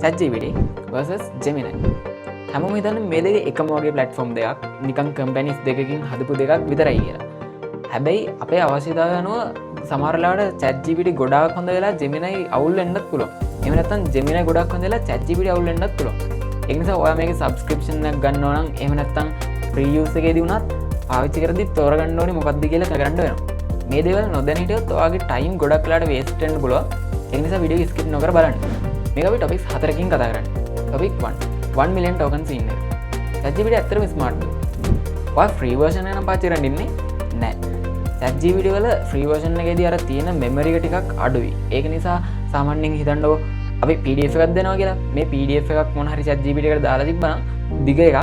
ChatGPT versus Gemini. හැමෝම හිතන්නේ මේ දෙක එකම වගේ ප්ලැට්ෆෝම් දෙකක්, නිකන් කම්පැනිස් දෙකකින් හදපු දෙකක් විතරයි කියලා. හැබැයි අපේ අවශ්‍යතාවය අනුව සමහර වෙලාවට ChatGPT ගොඩාක් හොඳ වෙලා Gemini අවුල් වෙන්නත් පුළුවන්. එහෙම නැත්නම් Gemini ගොඩක් හොඳ වෙලා ChatGPT අවුල් වෙන්නත් පුළුවන්. ඒ නිසා ඔයා මේකේ සබ්ස්ක්‍රිප්ෂන් එකක් ගන්නවා නම්, එහෙම නැත්නම් ෆ්‍රී යූස් එකේදී වුණත් පාවිච්චි කරද්දි තෝරගන්න ඕනේ මොකක්ද කියලා කරගන්න වෙනවා. මේ දේවල් නොදැන හිටියොත් ඔයාගේ ටයිම් ගොඩක් වෙලාට වේස්ට් වෙන්න පුළුවන්. ඒ නිසා වීඩියෝ එක ස්කිප් නොකර බලන්න. මේක අපි ටොපික්ස් හතරකින් කතා කරන්නේ. ටොපික් 1, 1 මිලියන් ටෝකන් සීන් එක. ChatGPT ඇත්තටම ස්මාර්ට්ද? ඔයා ෆ්‍රී වර්ෂන් එක නම් පාවිච්චි කරන්න ඉන්නේ නෑ. ChatGPT වල ෆ්‍රී වර්ෂන් එකේදී අර තියෙන මෙමරි එක ටිකක් අඩුයි. ඒක නිසා සාමාන්‍යයෙන් හිතන්නකෝ අපි PDF එකක් දෙනවා කියලා. මේ PDF එකක් මොන හරි ChatGPT එකට දාලා තිබ්බනම් දිග එකක්,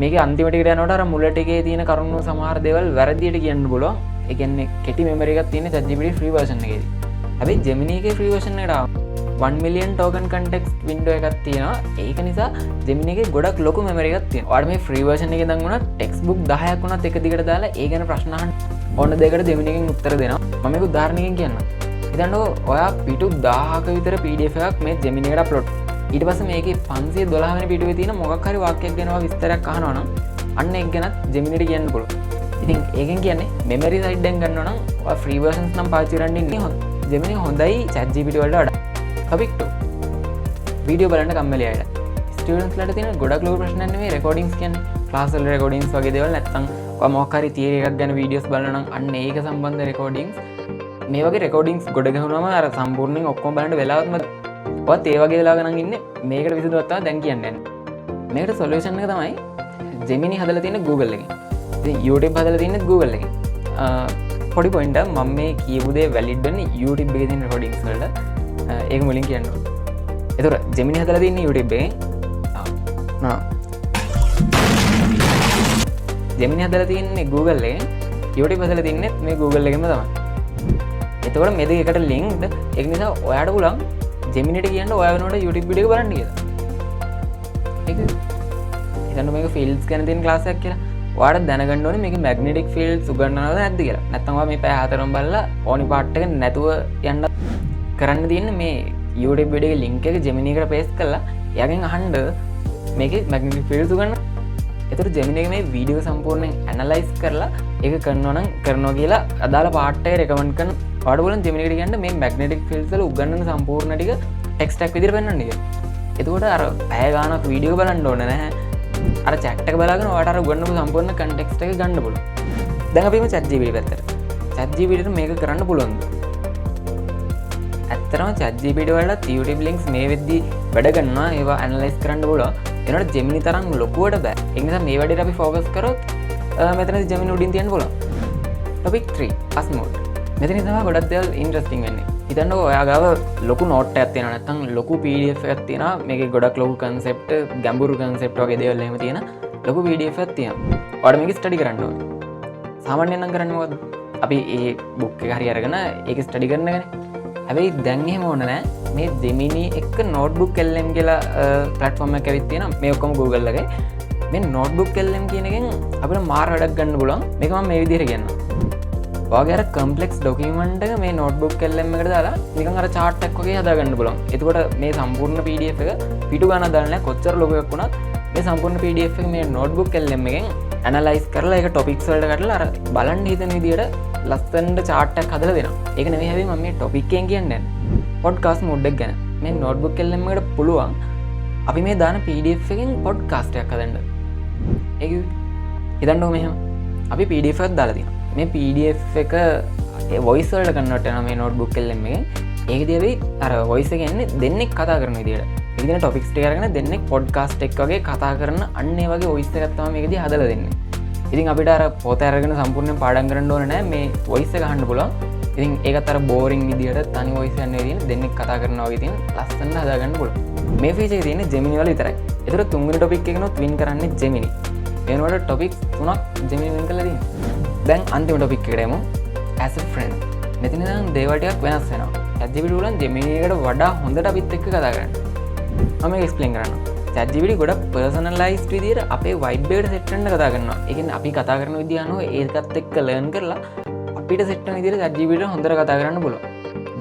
මේකේ අන්තිම ටිකට යනකොට අර මුල ටිකේ තියෙන කරුණු සමහර දේවල් වැරදියට කියන්න පුළුවන්. ඒ කියන්නේ කෙටි මෙමරි එකක් තියෙන ChatGPT free version එකේදී. හැබැයි Gemini එකේ ෆ්‍රී වර්ෂන් එකට ආවම 1 මිලියන් ටෝකන් කන්ටෙක්ස්ට් වින්ඩෝ එකක් තියෙනවා. ඒක නිසා Gemini එකේ ගොඩක් ලොකු මෙමරි එකක් තියෙනවා. ඔයාලට මේ ෆ්‍රී වර්ෂන් එකේ ඉඳන් වුණත් ටෙක්ස්ට් බුක් 10ක් වුණත් එක දිගට දාලා ඒ ගැන ප්‍රශ්න අහන්න ඕන දෙයකට Gemini එකෙන් උත්තර දෙනවා. මම මේක උදාහරණයකින් කියන්නම්. හිතන්නකෝ ඔයා පිටු 1000ක විතර PDF එකක් මේ Gemini එකට අප්ලෝඩ්. ඊට පස්සේ මේකේ 512 වෙනි පිටුවේ තියෙන මොකක් හරි වාක්‍යයක් ගැන ඔයා විස්තරයක් අහනවා නම් අන්න ඒක ගැනත් Gemini එකට කියන්න පුළුවන්. ඉතින් ඒකෙන් කියන්නේ මෙමරි සයිඩ් එකෙන් ගන්නවා නම් ඔයා ෆ්‍රී වර්ෂන්ස් නම් පාවිච්චි කරන්න ඉන්නේ හොඳ. Gemini හොඳයි ChatGPT වලට වඩා. ටොපික් 2, වීඩියෝ බලන්න කම්මැලි අයට. ස්ටුඩන්ට්ස් ලට තියෙන ගොඩක් ලොකු ප්‍රශ්නයක් නෙමෙයි රෙකෝඩින්ග්ස් කියන්නේ. ක්ලාස් වල රෙකෝඩින්ග්ස් වගේ දේවල්, නැත්තම් ඔයා මොකක් හරි තියරි එකක් ගැන වීඩියෝස් බලනවා නම් අන්න ඒක සම්බන්ධ රෙකෝඩින්ග්ස්, මේ වගේ රෙකෝඩින්ග්ස් ගොඩ ගැහුනම අර සම්පූර්ණයෙන් ඔක්කොම බලන්න වෙලාවක්ම ඔයත් ඒ වගේ වෙලාවක නම් ඉන්නේ. මේකට විසඳුමක් තමයි දැන් කියන්න යන්නේ. මේකට සොලියුෂන් එක තමයි Gemini හදලා තියෙන්නේ Google එකෙන්. ඉතින් YouTube හදලා තියෙන්නේ Google එකෙන්. පොඩි පොයින්ට් එකක්, මම මේ කියපු දේ වැලිඩ් වෙන්නේ YouTube එකේ තියෙන රෙකෝඩින්ග්ස් වලට. ඒක මුලින් කියන්න ඕනේ. ඒතර Gemini හදලා තියෙන්නේ YouTube එකෙන්. ආ Gemini හදලා තියෙන්නේ Google එකෙන්. YouTube හදලා තින්නේ මේ Google එකෙන්ම තමයි. එතකොට මේ දෙක එකට ලින්ක්ඩ්. ඒක නිසා ඔයාට පුළුවන් Geminiට කියන්න ඔයා වෙනුවට YouTube video එක බලන්න කියලා. ඒක හිතන්න මේක ෆීල්ඩ්ස් ගැන තියෙන ක්ලාස් එකක් කියලා. ඔයාට දැනගන්න ඕනේ මේකේ මැග්නටික් ෆීල්ඩ්ස් උගන්වනවද නැද්ද කියලා. නැත්නම් ඔයා මේ පැය හතරම බලලා ඕනි පාර්ට් එක නැතුව යන්න කරන්න තියෙන්නේ මේ YouTube video එකේ ලින්ක් එක Gemini එකට පේස්ට් කරලා එයාගෙන් අහන්න මේකේ මැග්නටික් ෆීල්ඩ්ස් උගන්වන්න. එතකොට Gemini එක මේ වීඩියෝ සම්පූර්ණයෙන් ඇනලයිස් කරලා ඒක කරනවා නම් කරනවා කියලා අදාළ පාර්ට් එක රෙකමන්ඩ් කරන. ඔයාලට පුළුවන් Gemini එකට කියන්න මේ මැග්නටික් ෆීල්ඩ්ස් වල උගන්වන සම්පූර්ණ ටික ටෙක්ස්ට් එකක් විදිහට පෙන්වන්න කියලා. එතකොට අර පැය ගාණක් වීඩියෝ බලන්න ඕන නැහැ. අර චැට් එක බලාගෙන ඔයාලට අර උගන්වපු සම්පූර්ණ කන්ටෙක්ස්ට් එක ගන්න පුළුවන්. දැන් අපි යමු ChatGPT පැත්තට. ChatGPT ට මේක කරන්න පුළුවන්ද? ඇත්තටම ChatGPT වලටත් YouTube links මේ වෙද්දි වැඩ කරනවා, ඒවා ඇනලයිස් කරන්න පුළුවන්. ඒනට Gemini තරම් ලොකුවට බෑ. ඒ නිසා මේ වැඩේට අපි ෆෝකස් කරොත් මෙතනදී Gemini උඩින් තියන්න පුළුවන්. Topic 3, as mode. මෙතනින් තමයි ගොඩක් දේවල් ඉන්ටරෙස්ටිං වෙන්නේ. හිතන්නකෝ ඔයා ගාව ලොකු නෝට් එකක් තියෙනවා, නැත්නම් ලොකු PDF එකක් තියෙනවා. මේකේ ගොඩක් ලොකු කන්සෙප්ට්, ගැඹුරු කන්සෙප්ට් වගේ දේවල් එහෙම තියෙන ලොකු PDF එකක් තියෙනවා. ඔයාලට මේක ස්ටඩි කරන්න ඕනේ. සාමාන්‍යයෙන් නම් කරන්නේ මොකද්ද? අපි ඒ බුක් එක හරි අරගෙන ඒක ස්ටඩි කරන එකනේ. හැබැයි දැන් එහෙම ඕන නෑ. මේ Gemini එක්ක Notebook LM කියලා ප්ලැට්ෆෝම් එකක් ඇවිත් තියෙනවා. මේ ඔක්කොම Google එකේ. මේ Notebook LM කියන එකෙන් අපිට මාර වැඩක් ගන්න පුළුවන්. මේක මම මේ විදිහට කියන්නම්. ඔයාගේ අර කම්ප්ලෙක්ස් ඩොකියුමන්ට් එක මේ Notebook LM එකට දාලා නිකන් අර චාට් එකක් වගේ හදාගන්න පුළුවන්. එතකොට මේ සම්පූර්ණ PDF එක පිටු ගානක් දාලා නෑ, කොච්චර ලොකු එකක් වුණත් මේ සම්පූර්ණ PDF එක මේ Notebook LM එකෙන් ඇනලයිස් කරලා ඒක ටොපික්ස් වලට කඩලා අර බලන්න හිතෙන විදියට ලස්සනට චාට් එකක් හදලා දෙනවා. ඒක නෙමෙයි හැබැයි මම මේ ටොපික් එකෙන් කියන්නේ නැහැ. පොඩ්කාස්ට් මෝඩ් එක ගැන. මේ Notebook LM එකට පුළුවන් අපි මේ දාන PDF එකෙන් පොඩ්කාස්ට් එකක් හදන්න. ඒක හිතන්නකෝ මෙහෙම. අපි PDF එකක් දාලා තියෙනවා. මේ PDF එක වොයිස් වලට කන්වර්ට් වෙනවා මේ Notebook LM එකෙන්. ඒකදී අපි අර වොයිස් එක එන්නේ දෙන්නෙක් කතා කරන විදියට. ඒකේ තියෙන ටොපික්ස් ටික අරගෙන දෙන්නෙක් පොඩ්කාස්ට් එක වගේ කතා කරන අන්න ඒ වගේ වොයිස් එකක් තමයි මේකදී හදලා දෙන්නේ. ඉතින් අපිට අර පොත අරගෙන සම්පූර්ණයෙන් පාඩම් කරන්න ඕන නෑ, මේ වොයිස් එක අහන්න පුළුවන්. ඉතින් ඒකත් අර බෝරින් විදියට තනි වොයිස් එකක් නෙවෙයි තියෙන, දෙන්නෙක් කතා කරනවා වගේ තියෙන ලස්සනට හදාගන්න පුළුවන්. මේ ෆීචර් එක තියෙන්නේ Gemini වල විතරයි. ඒතර තුන්වෙනි ටොපික් එකනොත් වින් කරන්නේ Gemini. ඒ වෙනුවට ටොපික්ස් තුනක් Gemini win කරලා තියෙනවා. දැන් අන්තිම ටොපික් එකට යමු. As a friend. මෙතන ඉඳන් දේවල් ටිකක් වෙනස් වෙනවා. ChatGPT වලින් Gemini එකට වඩා හොඳට අපිත් එක්ක කතා කරන්න. මම මේක එක්ස්ප්ලেইন කරන්නම්. ChatGPT ගොඩක් පර්සනලයිස්ඩ් විදියට අපේ වයිබ් එකට සෙට් වෙන්න කතා කරනවා. ඒ කියන්නේ අපි කතා කරන විදිය අනුව ඒකත් එක්ක ලර්න් කරලා අපිට සෙට් වෙන විදියට ChatGPT හොඳට කතා කරන්න පුළුවන්.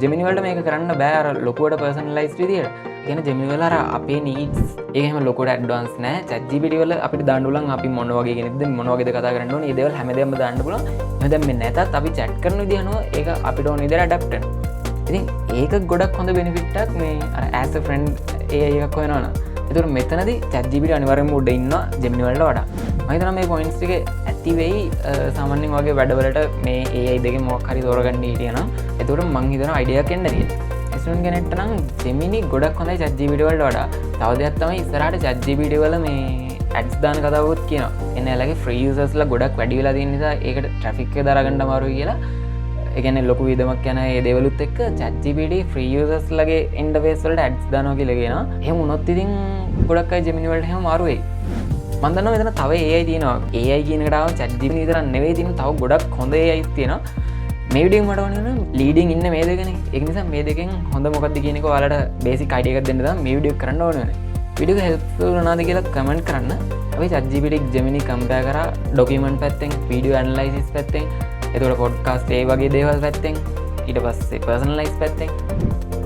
Gemini වලට මේක කරන්න බෑ අර ලොකුවට පර්සනලයිස්ඩ් විදියට. කියන්නේ Gemini වල අර අපේ නීඩ්ස් ඒක එහෙම ලොකුට ඇඩ්වාන්ස් නෑ. ChatGPT වල අපිට දාන්න පුළුවන් අපි මොන වගේ කෙනෙක්ද, මොන වගේද කතා කරන්න ඕනේ, මේ දේවල් හැමදේම දාන්න පුළුවන්. එහෙනම් දැන් මේ නැතත් අපි චැට් කරන විදිහ අනුව ඒක අපිට ඕන විදිහට ඇඩැප්ට් වෙනවා. ඉතින් ඒක ගොඩක් හොඳ බෙනිෆිට් එකක් මේ අර ඇස් අ ෆ්‍රෙන්ඩ් AI එකක් හොයනවා නම්. ඒතකොට මෙතනදී ChatGPT අනිවාර්යයෙන්ම උඩ ඉන්නවා Gemini වලට වඩා. මම හිතනවා මේ පොයින්ට්ස් ටික ඇති වෙයි සාමාන්‍යයෙන් වගේ වැඩවලට මේ AI දෙකෙන් මොකක් හරි තෝරගන්න හිටියනම්. ඒතකොට මං හිතනවා අයිඩියා එකක් එන්න කියලා. ස්ටුඩන්ට් කෙනෙක්ට නම් Gemini ගොඩක් හොඳයි ChatGPT වලට වඩා. තව දෙයක් තමයි ඉස්සරහට ChatGPT වල මේ ඇඩ්ස් දාන කතාවකුත් කියනවා. එන්නේ එයාලගේ ෆ්‍රී යූසර්ස්ලා ගොඩක් වැඩි වෙලා තියෙන නිසා ඒකට ට්‍රැෆික් එක දරා ගන්න අමාරුයි කියලා. ඒ කියන්නේ ලොකු වියදමක් යන ඒ දේවලුත් එක්ක ChatGPT free users ලගේ ඉන්ටර්ෆේස් වලට ඇඩ්ස් දානවා කියලා කියනවා. එහෙම වුණොත් ඉතින් ගොඩක් අය Gemini වලට එහෙම මාරු වෙයි. මං දන්නවා මෙතන තව AI තියෙනවා. AI කියන එකට ආවම ChatGPT විතරක් නෙවෙයි තියෙන්නේ, තව ගොඩක් හොඳ AI තියෙනවා. මේ වීඩියෝ එක මට ඕනේ වුණා ලීඩින් ඉන්න මේ දෙකනේ. ඒක නිසා මේ දෙකෙන් හොඳ මොකක්ද කියන එක ඔයාලට බේසික් අයිඩියා එකක් දෙන්න තමයි මේ වීඩියෝ එක කරන්න ඕනේ වුණේ. වීඩියෝ එක හෙල්ප්ෆුල් වුණාද කියලා කමෙන්ට් කරන්න. අපි ChatGPT, Gemini compare කරා ඩොකියුමන්ට් පැත්තෙන්, වීඩියෝ ඇනලයිසිස් පැත්තෙන්, එතකොට පොඩ්කාස්ට් ඒ වගේ දේවල් පැත්තෙන්, ඊට පස්සේ පර්සනලයිස් පැත්තෙන්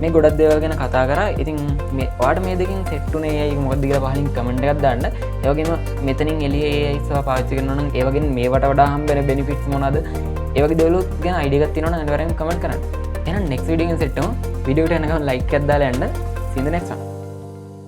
මේ ගොඩක් දේවල් ගැන කතා කරා. ඉතින් මේ ඔයාලට මේ දෙකෙන් සෙට් වුණේ AI එක මොකක්ද කියලා පහලින් කමෙන්ට් එකක් දාන්න. ඒ වගේම මෙතනින් එළියේ AI සේවා පාවිච්චි කරනවා නම් ඒ වගේම මේවට වඩා හම්බෙන බෙනිෆිට්ස් මොනවාද? ඒ වගේ දේවලුත් ගැන අයිඩියා එකක් තියෙනවා නම් අනිවාර්යෙන්ම කමෙන්ට් කරන්න. එහෙනම් නෙක්ස්ට් වීඩියෝ එකෙන් සෙට් වෙමු. වීඩියෝ එකට යනකම් ලයික් එකක් දාලා යන්න. See you in the next one.